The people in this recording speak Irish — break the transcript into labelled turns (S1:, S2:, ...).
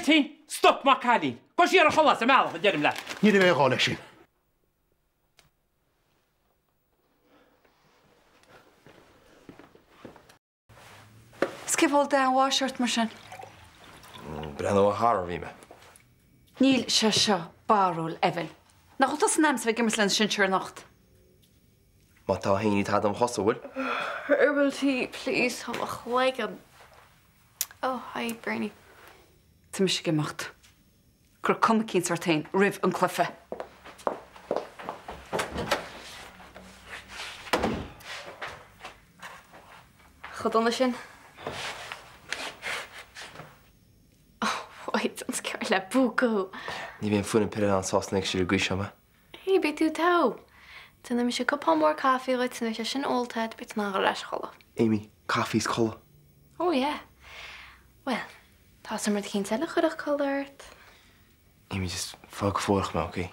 S1: Réiltín, stop maith cailín. Gabh siar a chodladh sa mbealach, a deirim leat.
S2: Ní raibh aon ghá leis sin.
S3: Is cén fáth a bhfuil dath an bháis ort mar sin?
S4: Breathnú ar chara a bhí mé.
S3: Níl sé seo barrúil, Evan. Nach bhfuil tusa in ainm is a bheith ag imirt lena sinsir anocht?
S4: Má tá féin ní tada im chosa, bhfuil?
S5: Herbal tea, please, tá mo chloigeann. Oh, hi, Bernie.
S3: Tá mise ag imeacht. Cuir cuma eicínt ort féin roimh an cluiche.
S5: Chomh dona sin? Oh, wait, an scear le buacadh thú.
S4: Ní bheidh an foireann peile an-sásta ag siar i gcaoi seo mé.
S5: Hey, beidh tú togha. Déanfaidh mise cupán mór caife dhuit nuair atá sé sin ólta agat, beidh tú in ann dul ar ais a chodladh.
S4: Amy, caife is codladh.
S5: Oh yeah. Bhuel, tá 'fhios a'm rud eicínt eile a chuirfeadh codladh ort.
S4: Amy, just fág go fóilleach mé, okay?